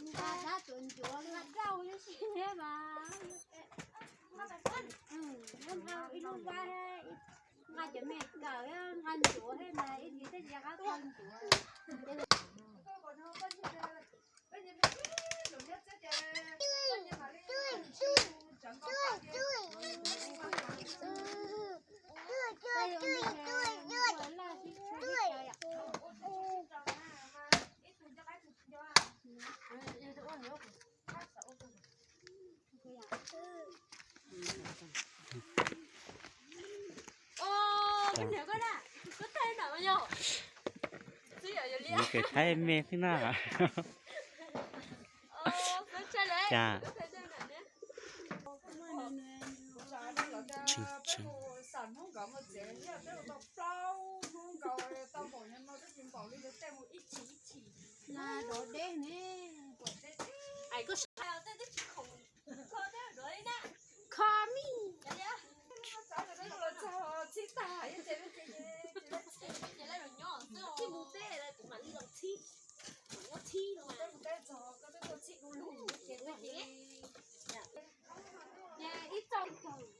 Nqa dab tuaj ncuav nqa rau ib si thiab mas. Nqa ib lub vab, nqa cov me kawm, nqa ncuav thiab mas ib ntsis thiaj li qab tau ncuav. Ua, koj niam koj na, koj thaij ntawm mas yog. Thaij me xwb na. Cas. Tsis, tsis. Kho mij. Ib txog.